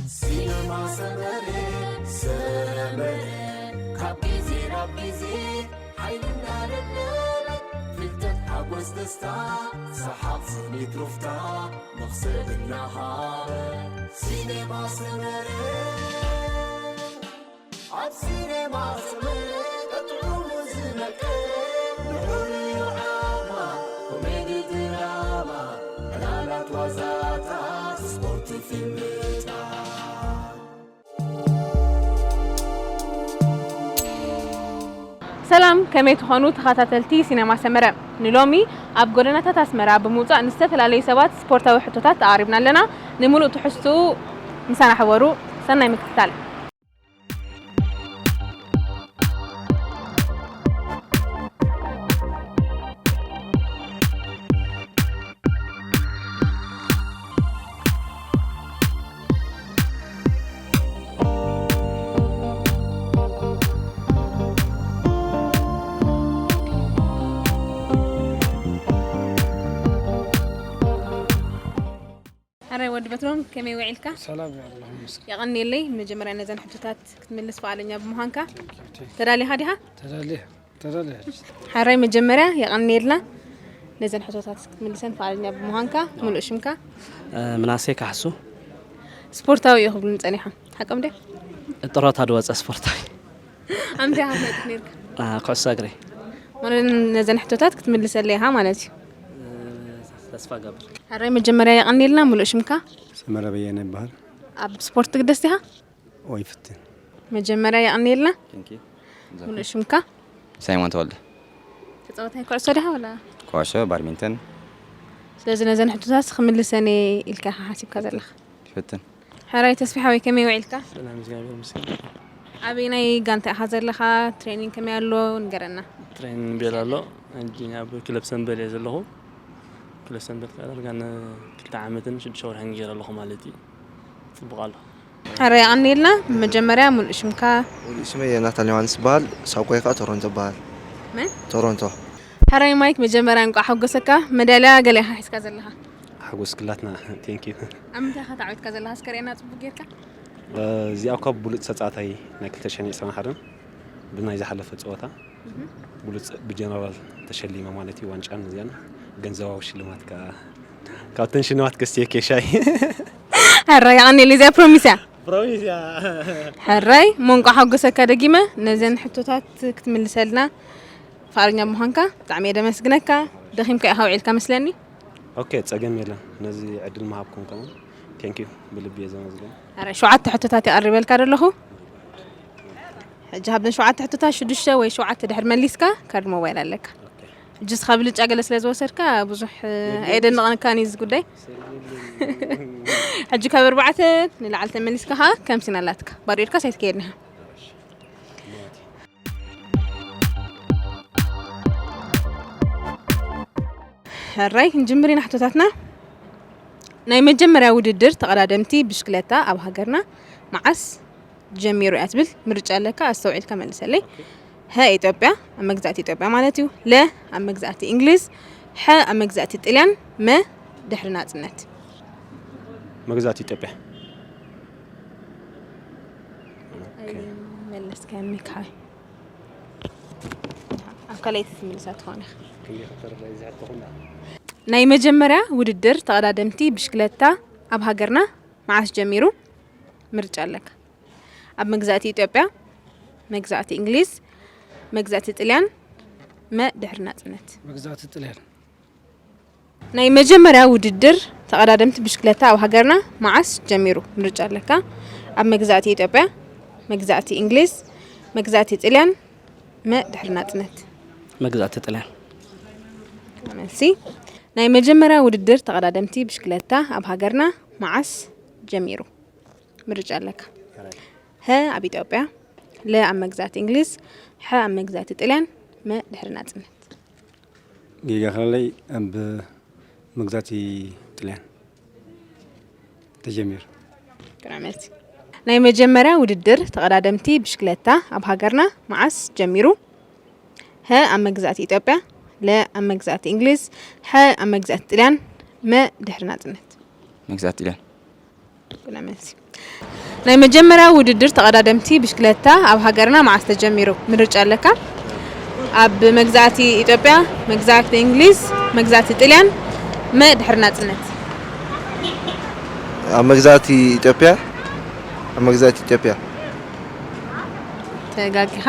ሲነማ ሰመረ፣ ሰመረ፣ ካብ ግዜ ናብ ግዜ ሓይልና ለብለበ፣ ፍልጠት ሓጎስ ደስታ፣ ሰሓቕ ስኒት ሩፍታ፣ መኽሰብ እናሃበ። ሲነማ ሰመረ፣ ኣብ ሲነማ ሰመረ፣ ጥዑሙ ዝመቀ፣ ልዑል እዩ ዓማ፣ ኮሜዲ ድራማ፣ ዕላላት ዋዛታት፣ ስፖርት ፊልምታት። ሰላም፣ ከመይ ትኾኑ ተኸታተልቲ ሲነማ ሰመረ? ንሎሚ ኣብ ጎደናታት ኣስመራ ብምውጻእ ንዝተፈላለዩ ሰባት ስፖርታዊ ሕቶታት ኣቕሪብና ኣለና። ንምሉእ ትሕዝትኡ ምሳና ሕበሩ። ሰናይ ምክትታል። ሕራይ ወዲ በትሮም፣ ከመይ ውዒልካ? ሰላም እየ፣ ኣላህ ይመስገን። የቐንየለይ፣ መጀመርያ ነዘን ሕቶታት ክትምልስ ፍቓደኛ ብምዃንካ። ቴንክ ዩ፣ ቴንክ ዩ። ተዳሊኻ ዲኻ? ተዳልየ፣ ተዳልየ። ሕራይ መጀመርያ የቐንየልና፣ ነዘን ሕቶታት ክትምልሰን ፍቓደኛ ብምዃንካ። ሙሉእ ሽምካ? እ፣ ምናሴ ካሕሱ። ስፖርታዊ እዩ ክብሉኒ ጸኒሖም። ሓቆም ድዮም? ጥሮታ ዝወጸ ስፖርታዊ። ኣምንታይ ኢኻ ትነጥፍ ነይርካ? አ፣ ኩዕሶ እግሪ። ማለት ነዘን ሕቶታት ክትምልሰለይ ኢኻ ማለት እዩ። ተስፋ እገብር። ሕራይ መጀመርያ የቐንየልና፣ ሙሉእ ሽምካ? ሰመረ በየነ ይበሃል። ኣብ ስፖርት ትግደስ ዲኻ? ወይ ፍትን። መጀመርያ የቐንየልና። ቴንክ ዩ። ሙሉእ ሽምካ? ሳይሞን ተወልደ። ተጻዋታይ ኩዕሶ ዲኻ ወላ? ኩዕሶ፣ ባድሚንተን። ስለዚ ነዘን ሕቶታት ክምልሰን እየ ኢልካ ኢኻ ሓሲብካ ዘለኻ? ይፍትን። ሕራይ ተስፊ ሓወይ፣ ከመይ ውዒልካ? ሰላም፣ እግዚኣብሔር ይመስገን። ኣበየናይ ጋንታ ኢኻ ዘለኻ? ትሬኒንግ ከመይ ኣሎ? ንገረና። ትሬኒንግ ቤላ ኣሎ። ሕጂ ኣብ ክለብ ሰምበል እየ ዘለኹ። ክለብ ሰምበል ከኣ ዳርጋ ንክልተ ዓመትን ሽዱሽተ ወርሕን ገይረ ኣለኹ ማለት እዩ። ጽቡቕ ኣሎ። ሕራይ የቐንየልና። መጀመርያ ሙሉእ ሽምካ? ሙሉእ ሽመይ ዮናታን ዮሃንስ ይበሃል። ሳውቆይ ከኣ ቶሮንቶ ይበሃል። መን? ቶሮንቶ። ሕራይ ማይክ፣ መጀመርያ እንቋዕ ሓጎሰካ። መዳልያ ገለ ኢኻ ሒዝካ ዘለኻ? ሓጎስ ክላትና። ቴንክ ዩ። ኣብ ምንታይ ኢኻ ተዓዊትካ ዘለኻ? እስከ ርኤና ጽቡቕ ጌርካ። እ፣ እዚኣ እኳ ብሉጽ ተጻዋታይ ናይ ክልተ ሽሕን ዕስራን ሓደን ብናይ ዝሓለፈ ጸወታ እህ። ብሉጽ ብጀነራል ተሸሊመ ማለት እዩ። ዋንጫን እዚኣን ገንዘባዊ ሽልማት ከኣ ካብተን ሽልማት ገዝተየኪ ሻሂ። ሕራይ የቐንየለይ፣ እዚኣ ፕሮሚስ እያ። ፕሮሚስ እያ። ሕራይ፣ እሞ እንቋዕ ሓጎሰካ ደጊመ። ነዘን ሕቶታት ክትምልሰልና ፍቓደኛ ብምዃንካ ብጣዕሚ እየ ደመስግነካ። ደኺምካ ኢኻ ውዒልካ መስለኒ። ኦኬ፣ ጸገም የለን። ነዚ ዕድል ምሃብኩም ከማን ቴንክ ዩ ብልቢ እየ ዘመስግን። ኣረ፣ ሸውዓተ ሕቶታት የቐርበልካ ዘለኹ። ሕጂ ካብዘን ሸውዓተ ሕቶታት ሽዱሽተ ወይ ሸውዓተ ድሕሪ መሊስካ ካርድ ሞባይል ኣለካ። ኦኬ። ሕጂ እስኻ ብልጫ ገለ ስለ ዝወሰድካ ብዙሕ የለን። ኣየደንቐንካን እዩ እዚ ጉዳይ። የለን። ሕጂ ካብ ኣርባዕተ ንላዕሊ ተመሊስካ ኸኣ ከምሲና ኣላትካ። ባዶ ኢድካ ኣይትከይድን ኢኻ። ሕራይ ክንጅምር ኢና ሕቶታትና። ናይ መጀመርያ ውድድር ተቐዳደምቲ ብሽክለታ ኣብ ሃገርና መዓስ ጀሚሩ እያ ትብል ምርጫ ኣለካ፣ ኣስተውዒልካ መልሰለይ። ኦኬ። ሀ ኢትዮጵያ፣ ኣብ መግዛእቲ ኢትዮጵያ ማለት እዩ። ለ ኣብ መግዛእቲ እንግሊዝ፣ ሐ ኣብ መግዛእቲ ጥልያን፣ መ ድሕሪ ናጽነት። መግዛእቲ ኢትዮጵያ። ኦኬ። ኣይመለስካን ሚካኤል። ኣብ ካልኣይቲ ትምልሳ ትኾን ኢኻ። ክንደይ ከተረዳኢ ዝሓተኹም ደኣ? ናይ መጀመርያ ውድድር ተቐዳደምቲ ብሽክለታ ኣብ ሃገርና መዓስ ጀሚሩ? ምርጫ ኣለካ። ኣብ መግዛእቲ ኢትዮጵያ፣ መግዛእቲ እንግሊዝ፣ መግዛእቲ ጥልያን፣ መ ድሕሪ ናጽነት። መግዛእቲ ጥልያን። ናይ መጀመርያ ውድድር ተቐዳደምቲ ብሽክለታ ኣብ ሃገርና መዓስ ጀሚሩ? ምርጫ ኣለካ። ኣብ መግዛእቲ ኢትዮጵያ፣ መግዛእቲ እንግሊዝ፣ መግዛእቲ ጥልያን፣ መ ድሕሪ ናጽነት። መግዛእቲ ጥልያን። መልሲ። ናይ መጀመርያ ውድድር ተቐዳደምቲ ብሽክለታ ኣብ ሃገርና መዓስ ጀሚሩ? ምርጫ ኣለካ። ሀ ኣብ ኢትዮጵያ፣ ለ ኣብ መግዛእቲ እንግሊዝ፣ ሐ ኣብ መግዛእቲ ጥልያን፣ መ ድሕሪ ናጽነት። ጌጋ ከለለይ ኣብ መግዛእቲ ጥልያን ተጀሚሩ። ግርም መልሲ። ናይ መጀመርያ ውድድር ተቐዳደምቲ ብሽክለታ ኣብ ሃገርና መዓስ ጀሚሩ? ሀ ኣብ መግዛእቲ ኢትዮጵያ፣ ለ ኣብ መግዛእቲ እንግሊዝ፣ ሐ ኣብ መግዛእቲ ጥልያን፣ መ ድሕሪ ናጽነት። መግዛእቲ ጥልያን። ግርም መልሲ። ናይ መጀመርያ ውድድር ተቐዳደምቲ ብሽክለታ ኣብ ሃገርና መዓስ ተጀሚሩ? ምርጫ ኣለካ። ኣብ መግዛእቲ ኢትዮጵያ፣ መግዛእቲ እንግሊዝ፣ መግዛእቲ ጥልያን፣ መ ድሕሪ ናጽነት። ኣብ መግዛእቲ ኢትዮጵያ ኣብ መግዛእቲ ኢትዮጵያ ተጋጊኻ።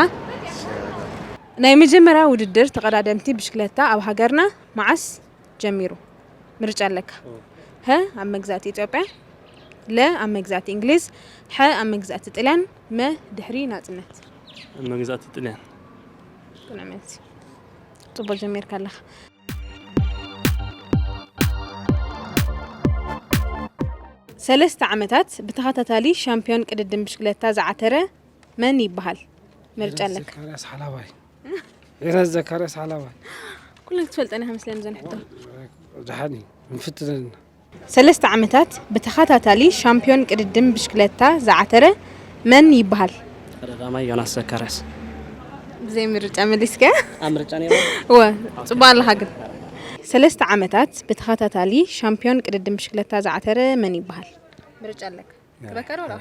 ናይ መጀመርያ ውድድር ተቐዳደምቲ ብሽክለታ ኣብ ሃገርና መዓስ ጀሚሩ? ምርጫ ኣለካ። ሀ ኣብ መግዛእቲ ኢትዮጵያ፣ ለ ኣብ መግዛእቲ እንግሊዝ፣ ሐ ኣብ መግዛእቲ ጥልያን፣ መ ድሕሪ ናጽነት። መግዛእቲ ጥልያን። ቅኑዕ መልሲ። ጽቡቕ ጀሚርካ ኣለኻ። ሰለስተ ዓመታት ብተኸታታሊ ሻምፒዮን ቅድድም ብሽክለታ ዝዓተረ መን ይበሃል? ምርጫ ኣለካ። ዘካርያስ ሓላባይ። ሄራስ ዘካርያስ ሓላባይ። ኩለን ክትፈልጠን ኢኻ መስለኒ ዘን ሕቶ። ደሓን እዩ። ንፍትነና። ሰለስተ ዓመታት ብተኸታታሊ ሻምፒዮን ቅድድም ብሽክለታ ዝዓተረ መን ይበሃል? ቀዳማይ ዮናስ ዘካርያስ። ብዘይ ምርጫ መሊስከ? ኣብ ምርጫ ነይሩ። እወ፣ ጽቡቕ ኣለኻ ግን። ሰለስተ ዓመታት ብተኸታታሊ ሻምፒዮን ቅድድም ብሽክለታ ዝዓተረ መን ይበሃል? ምርጫ ኣለካ። ትበከር ወላ?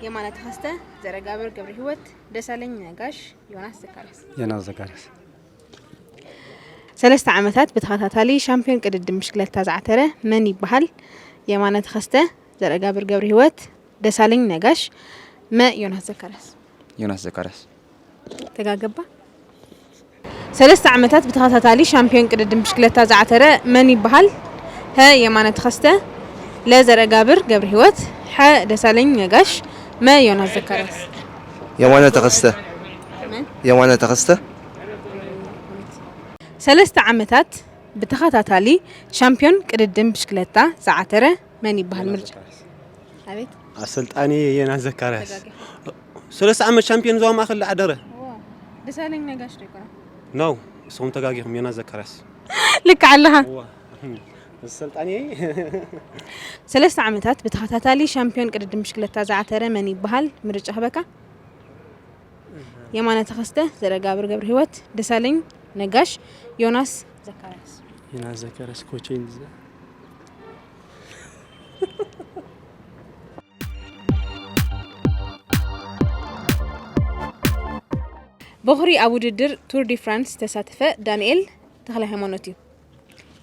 የማነ ተኸስተ፣ ዘረጋብር ገብረ ህይወት፣ ደሳለኝ ነጋሽ፣ ዮናስ ዘካርያስ። ዮናስ ዘካርያስ። ሰለስተ ዓመታት ብተኸታታሊ ሻምፒዮን ቅድድም ብሽክለታ ዝዓተረ መን ይበሃል? የማነ ተኸስተ፣ ዘረጋብር ገብረ ህይወት፣ ደሳለኝ ነጋሽ፣ መ ዮናስ ዘካርያስ። ዮናስ ዘካርያስ። ተጋገባ። ሰለስተ ዓመታት ብተኸታታሊ ሻምፒዮን ቅድድም ብሽክለታ ዝዓተረ መን ይበሃል? ሀ የማነ ተኸስተ፣ ለ ዘረጋብር ገብረ ህይወት፣ ሐ ደሳለኝ ነጋሽ፣ መ ዮናስ ዘካርያስ። የማነ ተኸስተ። መን? የማነ ተኸስተ። ሰለስተ ዓመታት ብተኸታታሊ ሻምፒዮን ቅድድም ብሽክለታ ዝዓተረ መን ይበሃል? ምርጫ። ኣቤት። ኣሰልጣኒ ዮናስ ዘካርያስ። ሰለስተ ዓመት ሻምፒዮን ዞባ ማእከል ዝዓደረ። ደሳለኝ ነጋሽ ዶ ይኮና? ነው። እሶም ተጋጊኹም። ዮናስ ዘካርያስ። ልክ ኣለኻ። ኣሰልጣኒ። ሰለስተ ዓመታት ብተኸታታሊ ሻምፒዮን ቅድድም ብሽክለታ ዝዓተረ መን ይበሃል? ምርጫ ክበካ። የማነ ተኸስተ፣ ዘረጋብር ገብረ ህይወት፣ ደሳለኝ ነጋሽ፣ ዮናስ ዘካርያስ። ዮናስ ዘካርያስ ኮቸይን። በኹሪ ኣብ ውድድር ቱር ዲ ፍራንስ ዝተሳተፈ ዳንኤል ተኽለ ሃይማኖት እዩ።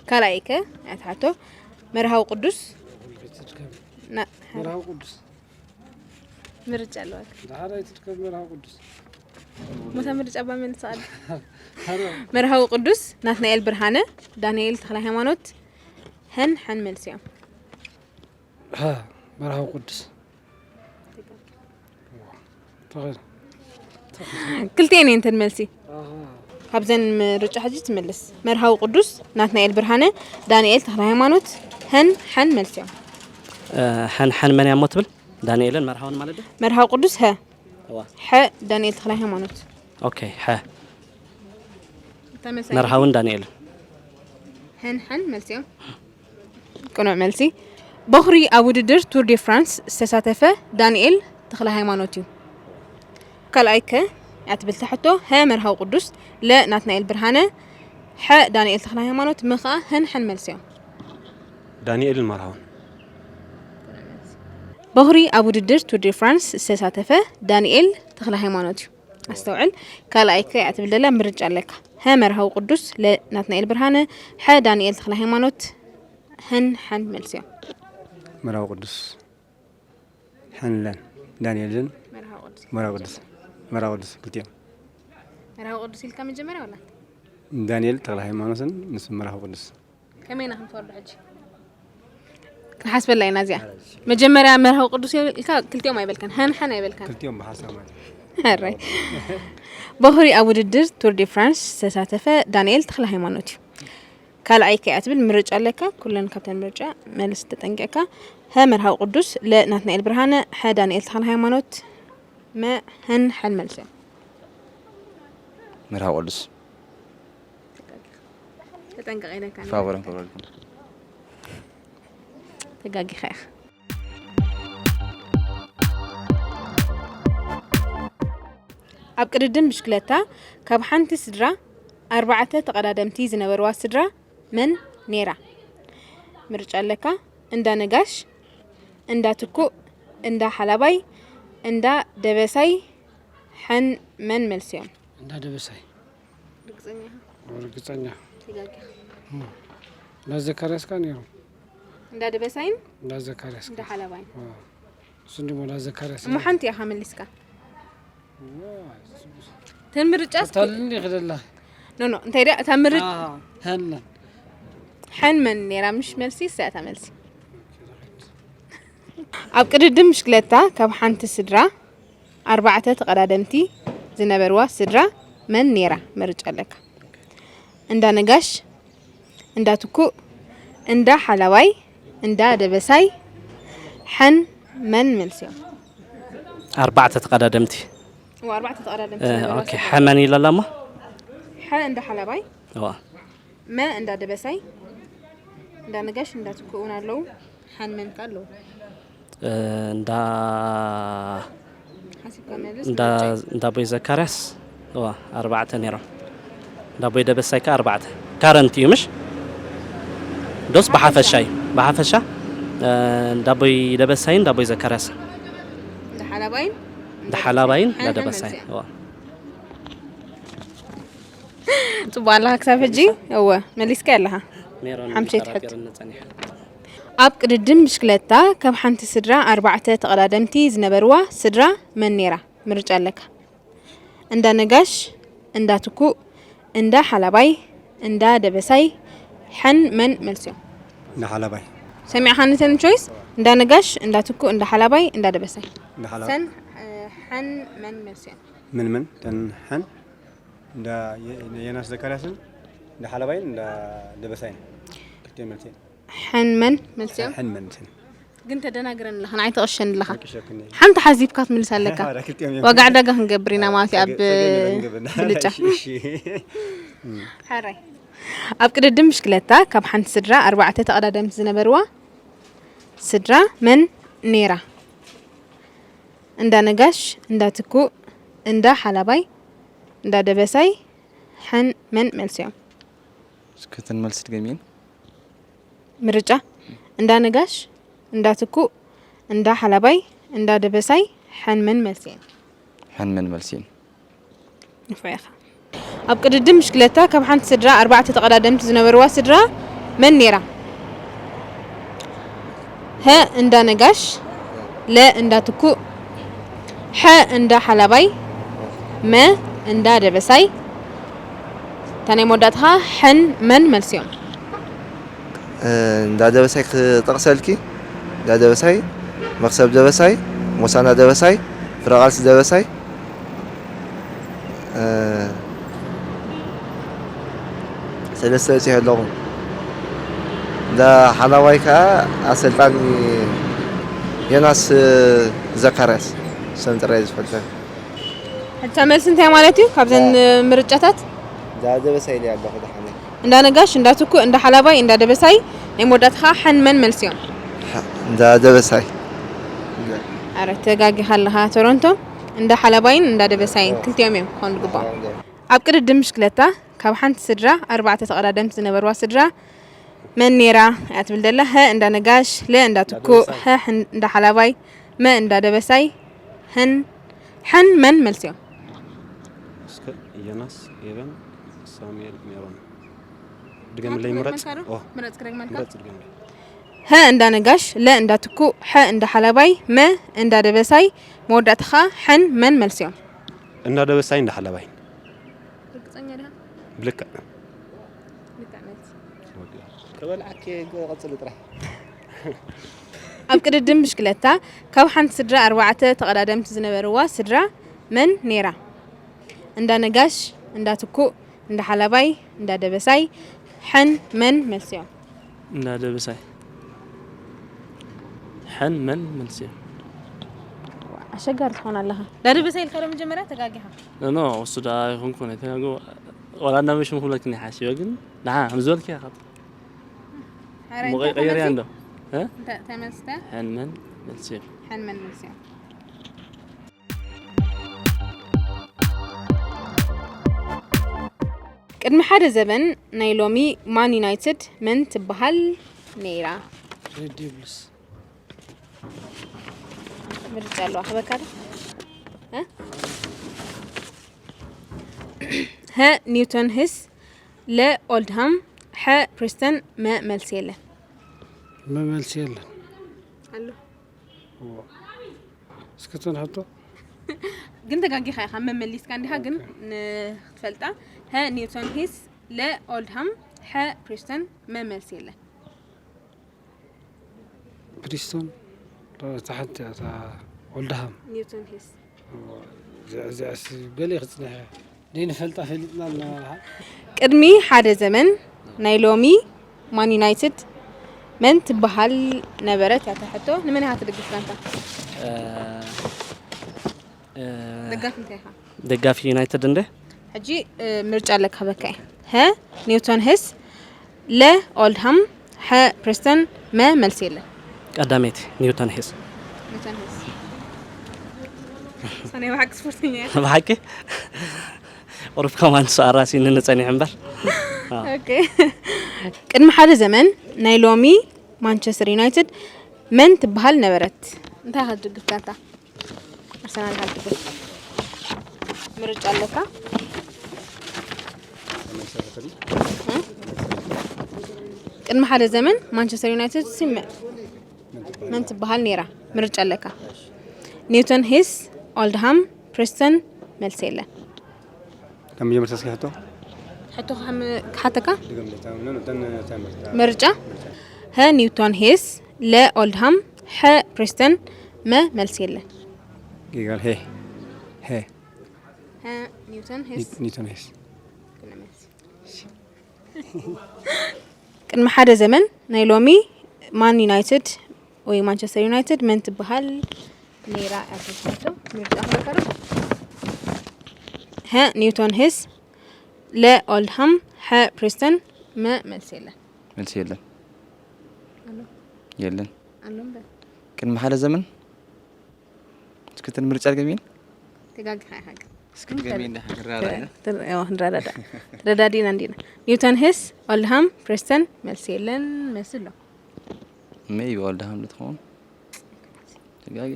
ካልኣይ ከ ኣትሓቶ መርሃዊ ቅዱስ ና- መርሃዊ ቅዱስ። ምርጫ ኣለዋል። ዳሕራይ ትርከብ መርሃዊ ቅዱስ። ሞታ ምርጫ ባመን ሰዓል መርሃዊ ቅዱስ ናትናኤል ብርሃነ፣ ዳንኤል ተኽለ ሃይማኖት፣ ሀን ሐን መልሲ እዮም። ሃ መርሃዊ ቅዱስ። ተኸል ክልቲኤን እየን ተን መልሲ። ካብዘን ምርጫ ሕጂ ትምልስ። መርሃዊ ቅዱስ ናትናኤል ብርሃነ፣ ዳንኤል ተኽለ ሃይማኖት፣ ሀን ሐን መልሲ እዮም። ሐን ሐን መን ያሞ ትብል? ዳንኤልን መርሃውን ማለት ዶ? መርሃዊ ቅዱስ ሀ እዋ። ሐ ዳንኤል ተኽለ ሃይማኖት። ኦኬ። ሐ መርሃውን ዳንኤልን። ሀን ሐን መልሲ እዮም። ቅኑዕ መልሲ። በኹሪ ኣብ ውድድር ቱር ዲ ፍራንስ ዝተሳተፈ ዳንኤል ተኽለ ሃይማኖት እዩ። ካልኣይ ከ እያ ትብል ሕቶ። ሀ መርሃዊ ቅዱስ፣ ለ ናትናኤል ብርሃነ፣ ሐ ዳንኤል ተኽለ ሃይማኖት፣ ም ኸዓ ሀን ሐን መልሲ እዮም። ዳንኤልን መርሃውን። በኹሪ ኣብ ውድድር ቱር ዲ ፍራንስ ዝተሳተፈ ዳንኤል ተኽለ ሃይማኖት እዩ። ኣስተውዕል። ካልኣይ ከ እያ ትብል ዘላ ምርጫ ኣለካ። ሀ መርሃዊ ቅዱስ፣ ለ ናትናኤል ብርሃነ፣ ሐ ዳንኤል ተኽለ ሃይማኖት፣ ሀን ሐን መልሲ እዮም። መርሃዊ ቅዱስ። ሐንለን ዳንኤልን መርሃዊ ቅዱስ። መርሃዊ ቅዱስ ክልቲኦም። መርሃዊ ቅዱስ ኢልካ መጀመርያ ወላ? ዳንኤል ተኽለ ሃይማኖትን ምስ መርሃዊ ቅዱስ። ከመይ ኢና ክንፈርዶ ሕጂ? ክንሓስበላ ኢና እዚኣ። መጀመርያ መርሃዊ ቅዱስ ኢልካ ክልቲኦም ኣይበልካን። ሀን ሐን ኣይበልካን። ክልቲኦም ብሓሳብ ማለት። ሕራይ። በኹሪ ኣብ ውድድር ቱር ዲ ፍራንስ ዝተሳተፈ ዳንኤል ተኽለ ሃይማኖት እዩ። ካልኣይ ከ እያ ትብል ምርጫ ኣለካ። ኩለን ካብተን ምርጫ መልስ ተጠንቂቕካ። ሀ መርሃዊ ቅዱስ፣ ለ ናትናኤል ብርሃነ፣ ሐ ዳንኤል ተኽለ ሃይማኖት፣ መ ሀን ሐን መልሲ እዮም። መርሃዊ ቅዱስ። ተጠንቀቕ ኢለካ ነበር። ፋቮረን ክብረልኩም። ተጋጊኻ ኢኻ። ኣብ ቅድድም ብሽክለታ ካብ ሓንቲ ስድራ ኣርባዕተ ተቐዳደምቲ ዝነበርዋ ስድራ መን ነይራ? ምርጫ ኣለካ። እንዳ ነጋሽ፣ እንዳ ትኩእ፣ እንዳ ሓላባይ፣ እንዳ ደበሳይ፣ ሕን መን መልሲ እዮም? እንዳ ደበሳይ። ርግፀኛ ኢኻ? ርግፀኛ። ተጋጊኻ። እንዳ ዘካርያስ ከ ነይሩ። እንዳ ደበሳይን እንዳ ዘካርያስ። እንዳ ሓላባይን። እሱ እንዲሞ እንዳ ዘካርያስ። እሞ ሓንቲ ኢኻ መሊስካ። ተን ምርጫ እስኪ ታልኒ ክደላ። ኖ ኖ እንታይ ደኣ እታ ምርጫ ሀና። ሕን መን ነይራ ምሽ መልሲ እሳ እታ መልሲ። ኣብ ቅድድም ብሽክለታ ካብ ሓንቲ ስድራ ኣርባዕተ ተቐዳደምቲ ዝነበርዋ ስድራ መን ነይራ? ምርጫ ኣለካ። እንዳ ነጋሽ፣ እንዳ ትኩእ፣ እንዳ ሓላባይ፣ እንዳ ደበሳይ፣ ሕን መን መልሲ እዮም? ኣርባዕተ ተቐዳደምቲ። እዋ ኣርባዕተ ተቐዳደምቲ እ፣ ዝነበርዋ ኦኬ፣ ስድራ። ሕመን ኢላ ኣላ እሞ? ሐ እንዳ ሓላባይ፣ እዋ። መ እንዳ ደበሳይ፣ እንዳ ነጋሽ፣ እንዳ ትኩእ እውን ኣለዉ። ሕን መን ከ ኣለዉ? እ፣ እንዳ ሓሲብካ መልስ። እንዳ እንዳ ቦይ ዘካርያስ እዋ ኣርባዕተ ነይሮም። እንዳ ቦይ ደበሳይ ከ ኣርባዕተ። ካረንት እዩ ምሽ? ዶስ ብሓፈሻ እዩ። ብሓፈሻ እ፣ እንዳ ቦይ ደበሳይን እንዳ ቦይ ዘካርያስ። እንዳ ሓላባይን እንዳ ሓላባይን እንዳ ሕን ሕን ደበሳይ መልሲ። እዋ። ጽቡቕ ኣለኻ ክሳብ ሕጂ? እወ መሊስካ ኣለኻ። ሜሮን ሓምሸይቲ ተራፊ ሕቶ። ርኒ ጸኒሐ። ኣብ ቅድድም ብሽክለታ ካብ ሓንቲ ስድራ ኣርባዕተ ተቐዳደምቲ ዝነበርዋ ስድራ መን ነይራ? ምርጫ ኣለካ። እንዳ ነጋሽ፣ እንዳ ትኩእ፣ እንዳ ሓላባይ፣ እንዳ ደበሳይ፣ ሕን መን መልሲ እዮም? ንሓላባይ ሰሚዕኻኒ ተን ቾይስ? እንዳ ነጋሽ፣ እንዳ ትኩእ፣ እንዳ ሓላባይ፣ እንዳ ደበሳይ። ንሓላባይ ሰን እ፣ ሕን መን መልሲ እዮም? ምን ምን ተን ሕን እንዳ የ- የናስ ዘካርያስን እንዳ ሓላባይን እንዳ ደበሳይን ክልቲኦም መልሲ ሕን መን መልሲ እዮም? ሕን ምን ትን ግን ተደናግረን ኣለኻ ንዓይ ተቕሸን ኣለኻ። ክሸክኒ ሓንቲ ሓዚብካ ትምልስ ኣለካ። ኧረ ክልቲኦም እዮም ዋጋ ዕዳጋ ክንገብር ኢና ማለት እዩ ኣብ ጸገም የለን ግብና። ብልጫ። እሺ፣ እሺ። ሕራይ ኣብ ቅድድም ብሽክለታ ካብ ሓንቲ ስድራ ኣርባዕተ ተቐዳደምቲ ዝነበርዋ ስድራ መን ነይራ? እንዳ ነጋሽ፣ እንዳ ትኩእ፣ እንዳ ሓላባይ፣ እንዳ ደበሳይ፣ ሕን መን መልሲ እዮም? እስከ ተን መልሲ ድገሚየን። ምርጫ እንዳ ነጋሽ፣ እንዳ ትኩእ፣ እንዳ ሓላባይ፣ እንዳ ደበሳይ፣ ሕን መን መልሲ እዮም? ሕን መን መልሲ እዮም? ንፉዕ ኢኻ። ኣብ ቅድድም ብሽክለታ ካብ ሓንቲ ስድራ ኣርባዕተ ተቐዳደምቲ ዝነበርዋ ስድራ መን ነይራ? ሀ እንዳ ነጋሽ፣ ለ እንዳ ትኩእ፣ ሐ እንዳ ሓላባይ፣ መ እንዳ ደበሳይ። እታ ናይ መወዳእትኻ ሕን መን መልሲ እዮም? እንዳ ደበሳይ ክጠቕሰልኪ፣ እንዳ ደበሳይ፣ መኽሰብ ደበሳይ፣ ሞሳና ደበሳይ፣ ፍረቓልሲ ደበሳይ፣ ሰለስተ በፂሑ ኣለኹ። እንዳ ሓላዋይ ከዓ ኣሰልጣኒ ዮናስ ዘካርያስ፣ ሰም ጥራይ ዝፈልጠ። ሕታ መልሲ እንታይ ማለት እዩ ካብዘን ምርጫታት? እንዳ ደበሳይ ኢለ ኣለኹ ደሓነ። እንዳ ነጋሽ፣ እንዳ ትኩእ፣ እንዳ ሓላባይ፣ እንዳ ደበሳይ። ናይ መወዳእታ ከዓ ሕን መን መልሲ እዮም? እንዳ ደበሳይ። ኣረ ተጋጊኻ ኣለኻ ቶሮንቶ። እንዳ ሓላባይን እንዳ ደበሳይን ክልቲኦም እዮም ክኾኑ ዝግባኦም። ኣብ ቅድድም ብሽክለታ ካብ ሓንቲ ስድራ ኣርባዕተ ተቐዳደምቲ ዝነበርዋ ስድራ መን ነይራ እያ ትብል ዘላ? ሀ እንዳ ነጋሽ፣ ለ እንዳ ትኩእ፣ ሐ እንዳ ሓላባይ፣ መ እንዳ ደበሳይ፣ ሕን ሕን መን መልሲ እዮም? እስከ ዮናስ፣ ኤቨን፣ ሳሙኤል፣ ሜሮን። ድገምለይ፣ ምረጽ። ኦ፣ ምረጽ ክደግመልካ። ምረጽ፣ ድገምለይ። ሀ እንዳ ነጋሽ፣ ለ እንዳ ትኩእ፣ ሐ እንዳ ሓላባይ፣ መ እንዳ ደበሳይ፣ መወዳእታ ኸኣ ሕን መን መልሲ እዮም? እንዳ ደበሳይ፣ እንዳ ሓላባይ። ርግጸኛ ዲኻ? ብልክዕ። ልክዕ መልሲ። ተበልዓኪ፣ ቀጽሊ ጥራሕ። ኣብ ቅድድም ብሽክለታ ካብ ሓንቲ ስድራ ኣርባዕተ ተቐዳደምቲ ዝነበርዋ ስድራ መን ነይራ? እንዳ ነጋሽ፣ እንዳ ትኩእ፣ እንዳ ሓላባይ፣ እንዳ ደበሳይ፣ ሕን መን መልሲ እዮም? እንዳ ደበሳይ። ሕን መን መልሲ እዮም? ኣሸጋሪ ትኾን ኣለኻ። እንዳ ደበሳይ ኢልካ ዶ መጀመርያ ተጋጊኻ? ኖ፣ እሱ ደኣ ኣይኮንኩን፣ ኣይተጋግኹ። ዋላ እንዳ መሽሙ ክብለክኒ ሓሲበ፣ ግን ደሓን ከም ዝበልኪ ኢኻ። ሓራይ ሞቐ እንታይ ቀይርያ ተመልሲ? እንዶ? እ? እንታይ ተመልስተ? ሕን መን መልሲ እዮም? ሕን መን መልሲ እዮም? ቅድሚ ሓደ ዘበን ናይ ሎሚ ማን ዩናይትድ መን ትበሃል ነይራ? ሬድ ዴቭልስ። ምርጫ ኣለዋ ክበካ ዶ? እ? ሀ ኒውቶን ህስ፣ ለ ኦልድሃም፣ ሐ ፕሪስተን፣ መ መልሲ የለን። መመልሲ የለን። ኣሎ እዎ። እስኪ እተን ሕቶ ግን ተጋጊኻ ኢኻ መመሊስካ እንዲኻ ግን ንክትፈልጣ። ሀ ኒውቶን ሂስ፣ ለ ኦልድሃም፣ ሐ ፕሪስተን፣ መ መልሲ የለን። ፕሪስቶን እታ ሓንቲ እያ፣ እታ ኦልድሃም። ኒውቶን ሂስ። እዚኣስ ገለ ክፅንሐ ደይ ንፈልጣ ፈሊጥና እናበልሃ። ቅድሚ ሓደ ዘመን ናይ ሎሚ ማን ዩናይትድ መን ትበሃል ነበረት እያ እታ ሕቶ። ንመን ኢኻ ትድግፍ ጋንታ? ደጋፊ እንታይ ኢኻ? ደጋፊ ዩናይትድ እንደ ሕጂ ምርጫ ኣለካ በካ። ሀ ኒውቶን ሄስ፣ ለ ኦልድሃም፣ ሐ ፕሪስተን፣ መ መልሲ የለን። ቀዳመይቲ ኒውቶን ሄስ። ኒውቶን ሄስ ሳናይ ብሓቂ ስፖርተኛ እያ። ብሓቂ ኦሮፍ ከማን ሰኣራሲ ንንጸኒሕ እምበር። ኦኬ። ቅድሚ ሓደ ዘመን ናይ ሎሚ ማንቸስተር ዩናይትድ መን ትበሃል ነበረት? እንታይ ኢኻ ትድግፍ ጋንታ? ኣርሰናል ኢኻ ትድግፍ። ምርጫ ኣለካ። እ? ቅድሚ ሓደ ዘመን ማንቸስተር ዩናይትድ ሲ መ- መን ትበሃል ነይራ? ምርጫ ኣለካ። ኒውቶን ሄስ፣ ኦልድሃም፣ ፕሪስተን፣ መልሲ የለን። ከም መጀመርታ እስኪ ሕቶ ሕቶ ክሓም- ክሓተካ ድገምልታ ምናምን እተን እንታይ መርታ ምርጫ። ሀ ኒውቶን ሄስ፣ ለ ኦልድሃም፣ ሐ ፕሪስተን፣ መ መልሲ የለን። ይጋል ሄ ሄ ሀ ኒውቶን ሄስ። ኒቶን ሄስ ቅድሚ ሓደ ዘመን ናይ ሎሚ ማን ዩናይትድ ወይ ማንቸስተር ዩናይትድ መን ትበሃል ነይራ? ያተሳቶ ምርጫ ክበከረ። ሀ ኒውቶን ሄስ፣ ለ ኦልድሃም፣ ሐ ፕሪስተን፣ መ መልሲ የለን። መልሲ የለን። ኣሎ የለን። ኣሎ እምበር ቅድሚ ሓደ ዘመን እስክትን ምርጫ ድገሚን ተጋጊኻ ኢኻ ግን። እስኪ ድገሚን እንዳ ሓገራ ኣለ ትር- ያው ክንረዳዳ ረዳዲና እንዲና። ኒውቶን ሄስ፣ ኦልድሃም፣ ፕሪስተን፣ መልሲ የለን። መስሎ ሜይ ኦልድሃም ልትኸውን ተጋጊ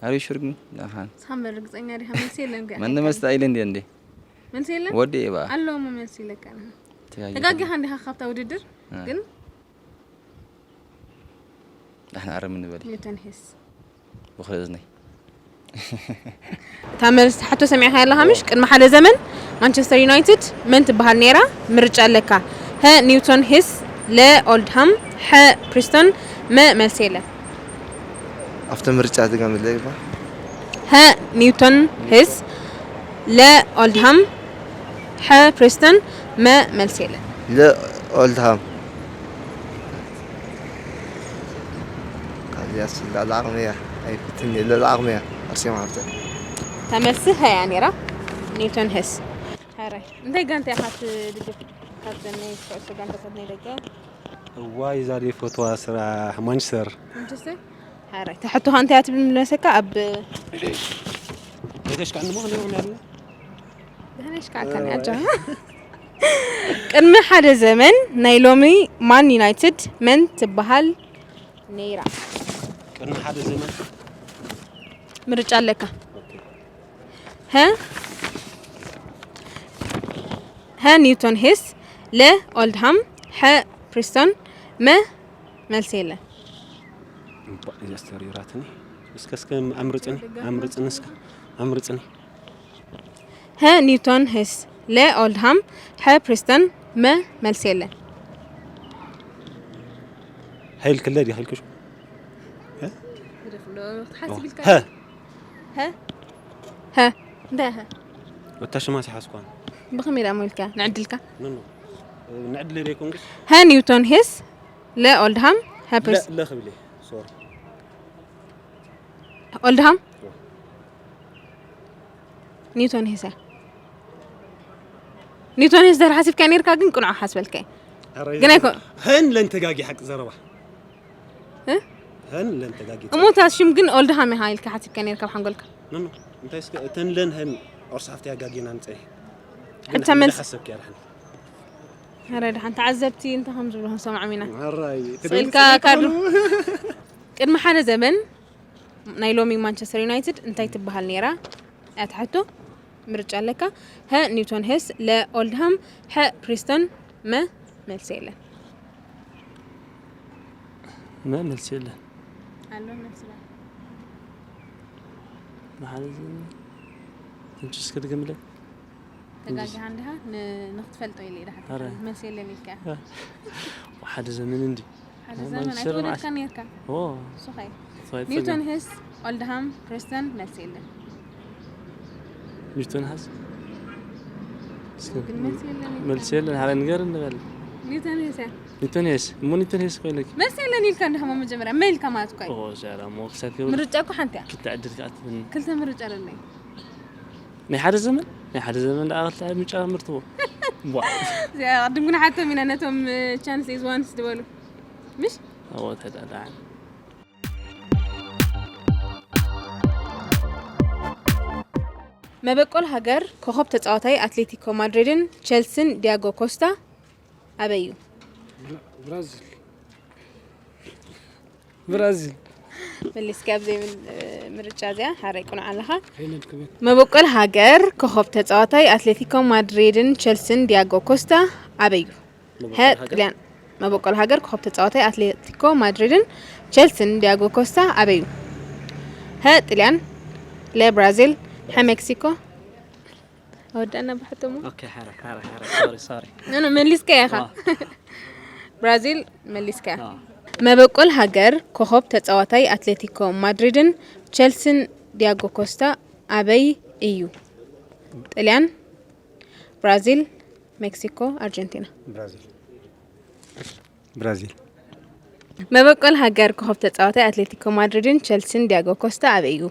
ኣሪ ሹር ግን ዳሓን ሳም ርግፀኛ ዲኻ? መልሲ የለን ግን መን መስታ ኢለ እንዲ እንዲ መልሲ የለን። ወዲ እባ ኣለዎም መልሲ ይለካ። ተጋጊ ተጋጊኻ እንዲኻ ካብታ ውድድር እ። ግን ዳሕና ኣረም ንበል ኒውቶን ሄስ ብኽሪ እዝነይ እታ መልስ ሕቶ ሰሚዕካ ኣለኻ ምሽ? ቅድሚ ሓደ ዘመን ማንቸስተር ዩናይትድ መን ትበሃል ነይራ? ምርጫ ኣለካ። ሀ ኒውቶን ሄስ፣ ለ ኦልድሃም፣ ሐ ፕሪስተን፣ መ መልሲ የለን። ኣብቲ ምርጫ ድገምለይ እባ። ሀ ኒውቶን ሄስ፣ ለ ኦልድሃም፣ ሐ ፕሪስተን፣ መ መልሲ የለን። ለ ኦልድሃም። ካብዚኣስ ልዕሊ ዓቕሚ እያ። ኣይፍትን እየ። ልዕሊ ዓቕሚ እያ። ኣርሴማ ሃብተ። እታ መልሲ ሀ እያ ነይራ። ኒውቶን ሄስ። ሕራይ እንታይ ጋንታ ኢኻ ትድግፍ? ካብዘን ናይ ኩዕሶ ጋንታታት ናይ ደገ እዋይ እዛ ደይ ፈትዋ ስራሕ ማንቸስተር ማንቸስተር። ሕራይ እታ ሕቶኻ እንታይ እያ ትብል መለሰካ? ኣብ ቤተሽካን ሞ ክንደይ ሆነ ያለ ደህና ሽካዕካ ነያ ጃ። ቅድሚ ሓደ ዘመን ናይ ሎሚ ማን ዩናይትድ መን ትበሃል ነይራ? ቅድሚ ሓደ ዘመን ምርጫ ኣለካ። ሀ ሀ ኒውቶን ሄስ፣ ለ ኦልድሃም፣ ሐ ፕሪስተን፣ መ መልሲ የለን። እባ እዚኣስ ተሪራትኒ እስከ እስከ ኣምርፅኒ ኣምርፅኒ እስከ ኣምርፅኒ ሀ ኒውቶን ሄስ፣ ለ ኦልድሃም፣ ሐ ፕሪስተን፣ መ መልሲ የለን። ሀይል ክለ ዲ ሀይል ክሹ ግደፍ ዶ ክትሓስብ ኢልካ ሀ ሀ ሀ እንታይ ሀ ወታ ሽማ ሲሓስኳን ብኸመይ ደኣ ሞልካ ንዕድልካ ኖ ኖ ንዕድል ዘይኮንኩስ ሀ ኒውቶን ሄስ፣ ለ ኦልድሃም፣ ሐ ፕሪስ ለ ክብል ሶሪ ኦልድሃም ኒውቶን ሄስ እያ። ኒውቶን ሄስ ደር ሓሲብካ ነርካ ግን ቅንዖ ሓስበልካ ግን ኣይኮ ሀን ለንተጋጊ ሓቂ ዘረባ እ? ሀን ለንተጋጊ እሞ እታ ሽም ግን ኦልድሃም ኢኻ ኢልካ ሓሲብካ ነርካ ብሓንጎልካ ኖ ኖ እንታይ እስከ እተን ለን ሀን ኦርሳፍቲ ያጋጊና ንፀይ ሕታ መልስ ሓሰብክ ያርሐን ኧረ ደሓን ተዓዘብቲ እንታይ ከም ዝብሉ ክንሰምዖም ኢና ራይ ስእልካ ካርዱ ቅድሚ ሓደ ዘመን ናይ ሎሚ ማንቸስተር ዩናይትድ እንታይ ትበሃል ነይራ? ኣትሓቶ ምርጫ ኣለካ። ሀ ኒውቶን ሄስ፣ ለ ኦልድሃም፣ ሐ ፕሪስተን፣ መ መልሲ የለን። መ መልሲ የለን። ኣሎ መልሲ ላ መሓለ ትንሽ እስከ ድገምለይ። ተጋጊኻ እንዲኻ ንክትፈልጦ ኢለ ኢዳ ሓታ ኣረ። መልሲ የለን ኢልካ። ሓደ ዘመን እንዲ ሓደ ማንቸስተር ዘመን ኣይተወለድካ መዓስ- ነርካ። ኦ ሱኻይ ፋይት ኒውቶን ሄስ፣ ኦልድሃም፣ ፕሪስተን መልሲ የለን። ኒውቶን ሄስ እስከ ግን መልሲ የለን ኢልካ። መልሲ የለን። ሓደ ነገር እንበል። ኒውቶን ሄስ እያ። ኒውቶን ሄስ እሞ ኒውቶን ሄስ ኮይለክ መልሲ የለን ኢልካ እንዲኻ መጀመርያ መ ኢልካ ማለት እኮ እዩ። ኦ ሸራ ሞ ክሳብ ከብር ምርጫ እኮ ሓንቲ እያ። ክልተ ዕድል ክኣትብን ክልተ ምርጫ ኣለኒ። ናይ ሓደ ዘመን ናይ ሓደ ዘመን ደኣ ክልተ ምርጫ ምርትዎ ቧ እዚኣ ቅድም ግን ሓቶም ኢና ነቶም ቻንስ ኢዝ ዋንስ ዝበሉ ምሽ ኣዎ ተዳዳዓን መበቆል ሃገር ኮኸብ ተጻዋታይ ኣትሌቲኮ ማድሪድን ቸልሲን ዲያጎ ኮስታ ኣበይ እዩ? ብራዚል ብራዚል መሊስካ ኣብ ዘይብል ምርጫ እዚኣ ሓራይ ቁኑዕ ኣለኻ። ከይነድ ክብል መበቆል ሃገር ኮኸብ ተጻዋታይ ኣትሌቲኮ ማድሪድን ቸልሲን ዲያጎ ኮስታ ኣበይ እዩ? ሀ ጥልያን መበቆል ሃገር ኮኸብ ተጻዋታይ ኣትሌቲኮ ማድሪድን ቸልሲን ዲያጎ ኮስታ ኣበይ እዩ? ሀ ጥልያን፣ ለ ብራዚል፣ ሐ ሜክሲኮ። ኣወዳእና ብሓቶሞ ኦኬ ሓረ ሓረ ሓረ ሶሪ ሶሪ ኖ ኖ መሊስካ ኢኻ። ብራዚል መሊስካ። መበቆል ሃገር ኮኸብ ተጻዋታይ ኣትሌቲኮ ማድሪድን ቸልሲን ዲያጎ ኮስታ ኣበይ እዩ? ጥልያን፣ ብራዚል፣ ሜክሲኮ፣ ኣርጀንቲና። ብራዚል ብራዚል መበቆል ሃገር ኮኸብ ተጻዋታይ ኣትሌቲኮ ማድሪድን ቸልሲን ዲያጎ ኮስታ ኣበይ እዩ?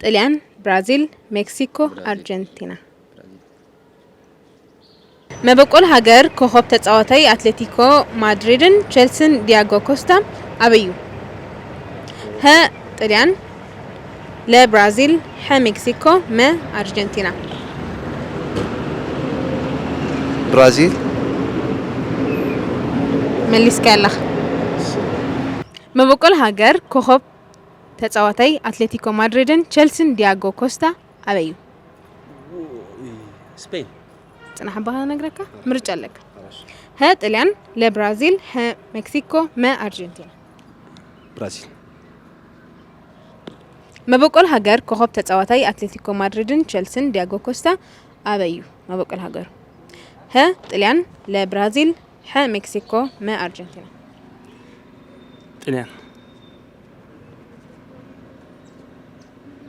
ጥልያን፣ ብራዚል፣ ሜክሲኮ፣ ኣርጀንቲና። መበቆል ሃገር ኮኸብ ተጻዋታይ ኣትሌቲኮ ማድሪድን ቸልሲን ዲያጎ ኮስታ ኣበይ እዩ? ሀ ጥልያን፣ ለ ብራዚል፣ ሐ ሜክሲኮ፣ መ ኣርጀንቲና። ብራዚል መሊስካ ኣለኻ። መበቆል ሃገር ኮኸብ ተጻዋታይ ኣትሌቲኮ ማድሪድን ቸልሲን ዲያጎ ኮስታ ኣበይ እዩ? ስፔን ጽናሕ ኣባኻ ነግረካ ምርጫ ኣለካ። ሀ ጥልያን፣ ለ ብራዚል፣ ሐ ሜክሲኮ፣ መ ኣርጀንቲና። ብራዚል መበቆል ሃገር ኮኸብ ተጻዋታይ ኣትሌቲኮ ማድሪድን ቸልሲን ዲያጎ ኮስታ ኣበይ እዩ መበቆል ሃገሩ? ሀ ጥልያን፣ ለ ብራዚል፣ ሐ ሜክሲኮ፣ መ ኣርጀንቲና። ጥልያን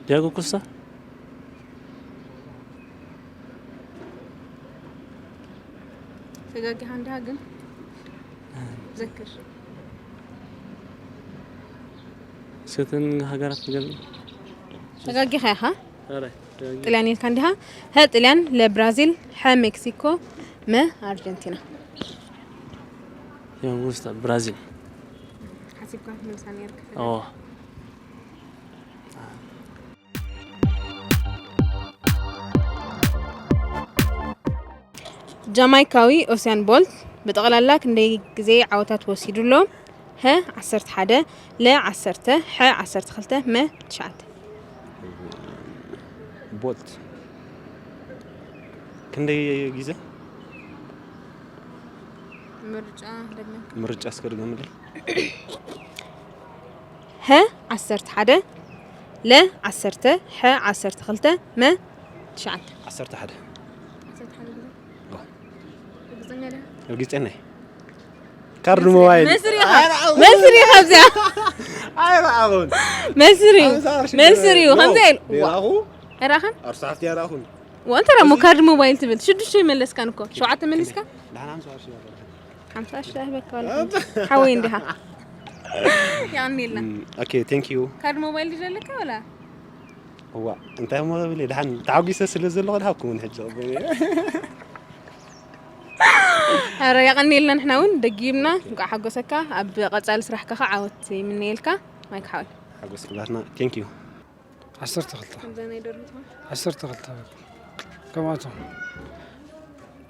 ዲያጎ ኮስታ ተጋጊኻ እንዲኻ ግን ዘክር ሰተን ሃገራት ገል ተጋጊኻ ኢኻ። ኣረ ጥልያን ኢልካ እንዲኻ። ሀ ጥልያን፣ ለ ብራዚል፣ ሐ ሜክሲኮ፣ መ ኣርጀንቲና። ዲያጎ ኮስታ ብራዚል ሓሲብካ ክትመልሳ ነይርካ። ኦ ጃማይካዊ ኡሰይን ቦልት ብጠቕላላ ክንደይ ግዜ ዓወታት ወሲዱ ኣሎ? ሀ ዓሰርተ ሓደ፣ ለ ዓሰርተ፣ ሐ ዓሰርተ ክልተ፣ መ ትሽዓተ። ቦልት ክንደይ ግዜ ምርጫ ደግመ ምርጫ እስከ ድገምለይ። ሀ ዓሰርተ ሓደ፣ ለ ዓሰርተ፣ ሐ ዓሰርተ ክልተ፣ መ ትሽዓተ። ዓሰርተ ሓደ ዓሰርተ ሓደ ግዜ። ዋ። ርግጸኛ ዲኻ? ርግጸኛ እየ። ካርድ ሞባይል መስሪ ኢኻ። መስሪ ኢኻ ኣብዚኣ። ኣይረኣኹን መስሪ መስሪ እዩ ከምዚ ኢሉ። ራኹ ራኸን ኣርሳሕቲ ያራኹን ወንተ ደሞ ካርድ ሞባይል ትብል ሽዱሽተ ይመለስካን እኮ ሸውዓተ መሊስካ ደሓን ሓምሳ ቅርሺ ያራኹን ሓምሳ ሽሕ በካ ሓወይ እንዲኻ። ያኒልና ኦኬ ቴንክ ዩ ካርድ ሞባይል ድዩ ዘለካ ወላ? እዋ እንታይ እሞ ብል ደሓን ተሓጒሰ ስለ ዘለኹ ድሃብኩምን ሕጂ ቅቡል እየ። ኧረ ያቐኒልና ንሕና እውን ደጊምና እንኳዕ ሓጎሰካ። ኣብ ቀጻሊ ስራሕካ ከዓ ዓወት ይምነየልካ። ማይክ ሓወይ ሓጎስ ኩላትና ቴንክ ዩ ዓሰርተ ክልተ ከምዛ ናይ ደርሁት ዓሰርተ ክልተ ከምኣቶም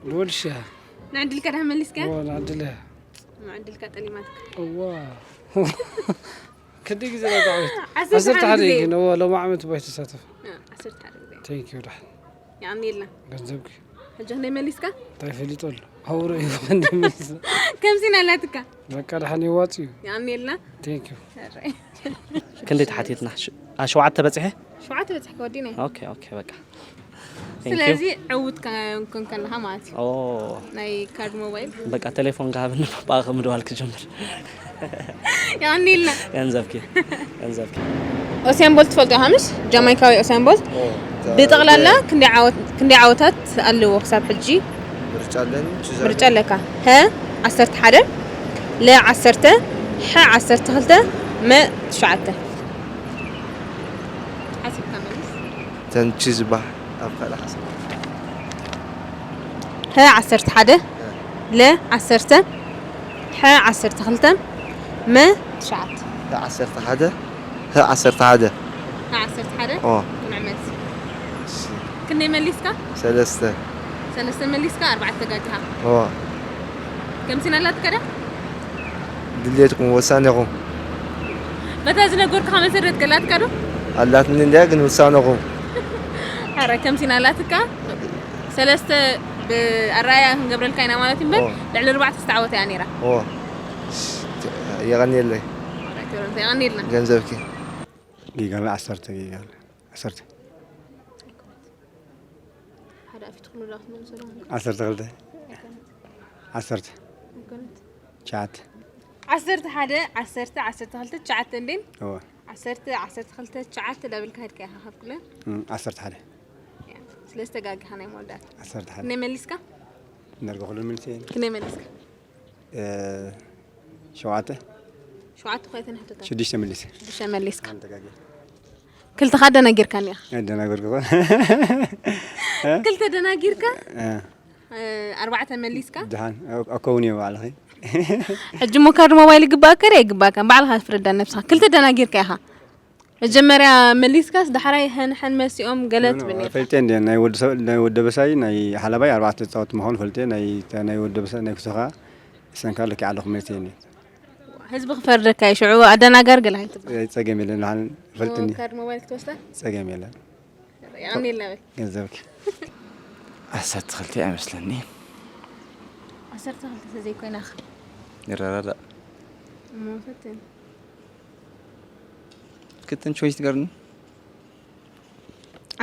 ልወልሽ እያ ንዕድልካ ድሓ መሊስካ እዋ ንዓድለ ንዕድልካ ጠሊማትካ እዋ ክንደይ ግዜ ኢና ተዓዊት? ዓሰርተ ዓሰርተ ሓደ ግዜ። ግን እወ ሎማዓመት ባይ ተሳተፍ። ዓ- ዓሰርተ ሓደ ግዜ። Thank you ዳሓን። የቐንየልና። ገንዘብኪ ሕጂ ክንደይ መሊስካ? እንታይ ፈሊጠሉ? ሃውሮ እዩ ክንደይ መሊስ። ከምዚ ናላትካ። በቃ ዳሓን የዋጽ እዩ። የቐንየልና። Thank you። ሕራይ። ክንደይ ተሓቲትና? ሸ- አ፣ ሸውዓተ በፂሐ? ሸውዓተ በፂሕካ ወዲና። ኦኬ ኦኬ በቃ። Thank you። ስለዚ ዕውት ከ- ኮንካ ኣለኻ ማለት እዩ። ኦ ናይ ካርድ ሞባይል። በቃ ቴሌፎን ጋብን ባቕ ምድዋል ክጀምር። የቐንየልና። ገንዘብኪ ገንዘብኪ። ኦሲያን ቦልት ትፈልጦ ኢኻ ምሽ? ጃማይካዊ ኦሲያን ቦልት። ብጠቕላላ ክንደይ ዓወት- ክንደይ ዓወታት ኣለዎ ክሳብ ሕጂ? ምርጫ ኣለኒ። ቹዝ ምርጫ ኣለካ። ሀ ዓሰርተ ሓደ፣ ለ ዓሰርተ፣ ሐ ዓሰርተ ክልተ፣ መ ትሽዓተ። ሓሲብካ መልስ። ተን ቹዝ ባህ ኣብ ካልእ ሓሳብ። ሀ ዓሰርተ ሓደ፣ ለ ዓሰርተ፣ ሐ ዓሰርተ ክልተ፣ መ ትሽዓተ። ሀ ዓሰርተ ሓደ፣ ሀ ዓሰርተ ሓደ። ሀ ዓሰርተ ሓደ። ኦ ቅኑዕ መልሲ። እሺ። ክንደይ መሊስካ? ሰለስተ። ሰለስተ መሊስካ ኣርባዕተ ተጋጊኻ። ኦ ከምሲ ናላትካ ዳ? ድሌትኩም ወሳኔኹም። በታ ዝነገርኩኻ መሰረት ገላትካ ዶ? ኣላትኒ እንድያ ግን ውሳነኹም። ኣረ ከምሲ ናላትካ ሰለስተ ብኣረኣያ ክንገብረልካ ኢና ማለት እዩ እምበር ኦ። ልዕሊ ኣርባዕተ ዝተዓወተ እያ ነይራ። ኦ የቐንየለይ። የቐኒልና። ገንዘብኪ ጊጋለ ዓሰርተ ጊጋለ ዓሰርተ ሓደ ኣፊት ክሉ ዶ ክትመልሶ ዶ? ዓሰርተ ክልተ ዓሰርተ ኣይኮነት። ትሽዓተ ዓሰርተ ሓደ ዓሰርተ ዓሰርተ ክልተ ትሽዓተ እንዴን እወ ዓሰርተ ዓሰርተ ክልተ ትሽዓተ ዳብል ካድካ ኢኻ ካብ ኩለን እም፣ ዓሰርተ ሓደ ስለ ዝተጋግኻ ናይ መወዳእታ ዓሰርተ ሓደ ክንደይ መሊስካ? ነርገ ኩሉ ምልሲ ክንደይ መሊስካ? እ፣ ሸውዓተ ሸውዓተ ኮይተ ንሕቶታት ሽዱሽተ መሊሰ ሽዱሽተ መሊስካ ኣንተጋጊ ክልተ ካደ ነጊርካ ኒኻ ኣደናገርኩ ክልተ ደናጊርካ እ፣ እ፣ ኣርባዕተ መሊስካ ድሓን ኣከውን እየ ባዕልኺ ሕጂ እሞ ካርድ ሞባይል ይግባእካ ዶ ኣይግባእካን ባዕልኻ ፍረዳ ነብስኻ ክልተ ደናጊርካ ኢኻ መጀመርያ መሊስካስ ዳሕራይ ሕንሕን መሲኦም ገለ ትብል ኢኻ ፈልጤ እንደ ናይ ወዲ ሰብ ናይ ወዲ በሳይ ናይ ሓላባይ ኣርባዕተ ጻወት ምዃኑ ፈልጤ ናይ ናይ ወዲ በሳይ ናይ ክሶኻ ሰንካ ልክ ኣለኹ መልቲ እኔ ህዝቢ ክፈርደካ እዩ ሽዑ ኣደናጋር ገለ ኣይትበል ጸገም የለን ንሓን ፈልጥኒ ካርድ ሞባይል ክትወስዳ ጸገም የለን የቐኒልና በል ገንዘብኪ ዓሰርተ ክልተ ኣይመስለኒ ዓሰርተ ክልተ ተዘይኮይናኻ ይረዳዳእ እሞ ፈትን ክትን ቾይስ ትገርኒ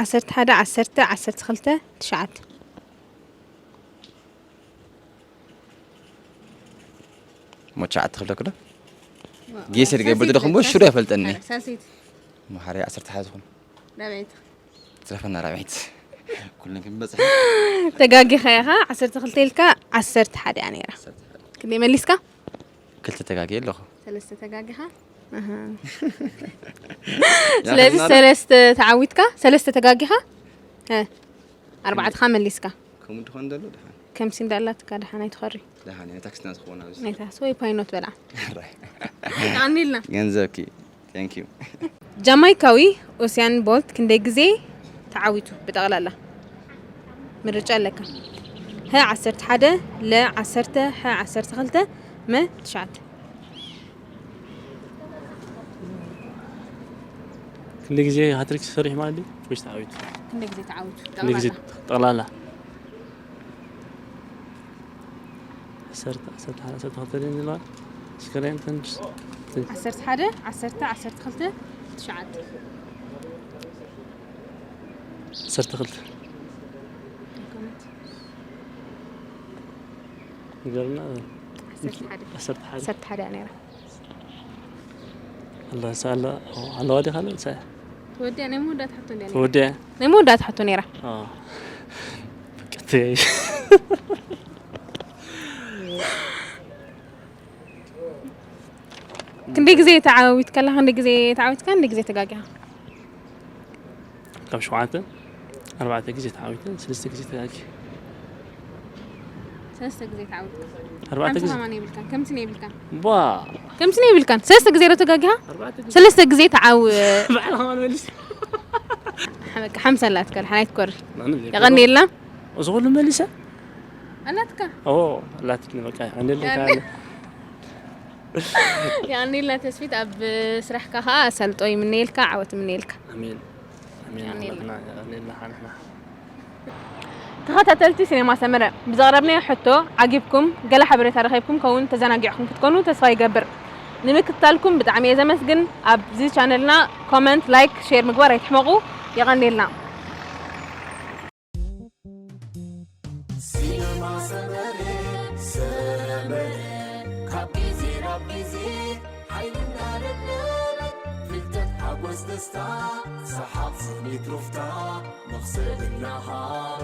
ዓሰርተ ሓደ ዓሰርተ ዓሰርተ ክልተ ትሽዓተ ሞ ትሽዓተ ክብለክ ዶ ጌስ ድገብር ደኹም ሽዶ ኣይፈልጠኒ ሳልሰይቲ ሞ ሓደ ዓሰርተ ሓደ ዝኾን ዳበይቲ ትረፈና ራብዒት ኩለን ክንበፅሕ ተጋጊኻ ኢኻ ዓሰርተ ክልተ ኢልካ ዓሰርተ ሓደ እያ ነይራ ክንደይ መሊስካ ክልተ ተጋጊ ኣለኹ ሰለስተ ተጋጊኻ ኣሃ። ስለዚ ሰለስተ ተዓዊትካ ሰለስተ ተጋጊኻ እ፣ ኣርባዕትኻ መሊስካ ከምኡ ድኾን ዘሎ ድሓን ከምሲ እንዳላትካ ድሓን ኣይትኸሪ ድሓን እያ ታክስና ዝኸውን ኣብዚ ናይ ታክሲ ወይ ፓይኖት በልዓ ራይ ኣኒልና ገንዘብኪ thank you ጃማይካዊ ኡስያን ቦልት ክንደይ ግዜ ተዓዊቱ ብጠቕላላ ምርጫ ኣለካ ሀ ዓሰርተ ሓደ ለ ዓሰርተ ሐ ዓሰርተ ክልተ መ ትሽዓተ ክንደይ ግዜ ሃትሪክ ሰሪሑ ማለት ድዩ ወይስ ተዓዊቱ ክንደይ ግዜ ተዓዊቱ ክንደይ ግዜ ጠቕላላ ጠቕላላ ዓሰርተ ዓሰርተ ሓደ ዓሰርተ ክልተ ድየን ዘለዋ ስክሪን ትንሽ ዓሰርተ ሓደ ዓሰርተ ዓሰርተ ክልተ ትሽዓተ ዓሰርተ ክልተ ንገርና ዓሰርተ ሓደ ዓሰርተ ሓደ ዓሰርተ ሓደ እያ ነይራ ኣላ ሳላ ኣለዋ ዲኻ ለ ተወዲያ ናይ መወዳእታ ሕቶ እንድያ ነይራ። ተወዲያ ናይ መወዳእታ ሕቶ ነይራ ብቅተይ ክንደይ ግዜ ተዓዊት ከላ ክንደይ ግዜ ተዓዊትካ ክንደይ ግዜ ተጋጊኻ ካብ ሸውዓተ ኣርባዕተ ግዜ ተዓዊተ ሰለስተ ግዜ ተጋጊ ሰለስተ ግዜ ተዓዊትካ ኣርባዕተ ሓንቲ ግዜ ከማን የብልካን ከምቲ ናይ የብልካን ባ ከምቲ ናይ የብልካን ሰለስተ ግዜ ዶ ተጋጊኻ ኣርባዕተ ግዜ ሰለስተ ግዜ ተዓው ባዕልኻ ከማን መሊስ በቃ ሓምሳ ኣላትካ ድሓን ኣይትኮሪ ማንም ዘይኮነ። የቐኒልና እዚ ኩሉ መሊሰ ኣላትካ ኦ ኣላትኒ በቃ እንደ ያኔ? የቐንየልና ተስፊት፣ ኣብ ስራሕካ ከዓ ኣሳልጦ ይምነየልካ፣ ዓወት ይምነየልካ። ኣሜን ኣሜን። ኣሜን። ኣምላኽና የቐንየልና ንሕና። ተኸታተልቲ ሲኔማ ሰመረ፣ ብዘቕረብናዮ ሕቶ ዓጊብኩም፣ ገለ ሓበሬታ ረኺብኩም ከውን ተዘናጊዕኩም ክትኮኑ ተስፋ ይገብር። ንምክትታልኩም ብጣዕሚ እየ ዘመስግን። ኣብዚ ቻነልና ኮመንት፣ ላይክ፣ ሼር ምግባር ኣይትሕመቑ። የቐንየልና። ሲነማ ሰመረ ሰመረ ካብ ግዜ ናብ ግዜ ሓይልና ለብለበ ፍልጠት ሓጎስ ደስታ ሰሓቕ ስኒት ሩፍታ መኽሰብ እናሃበ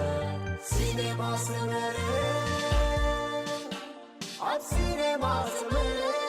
ሲነማ ሰመረ ኣብ ሲነማ ሰመረ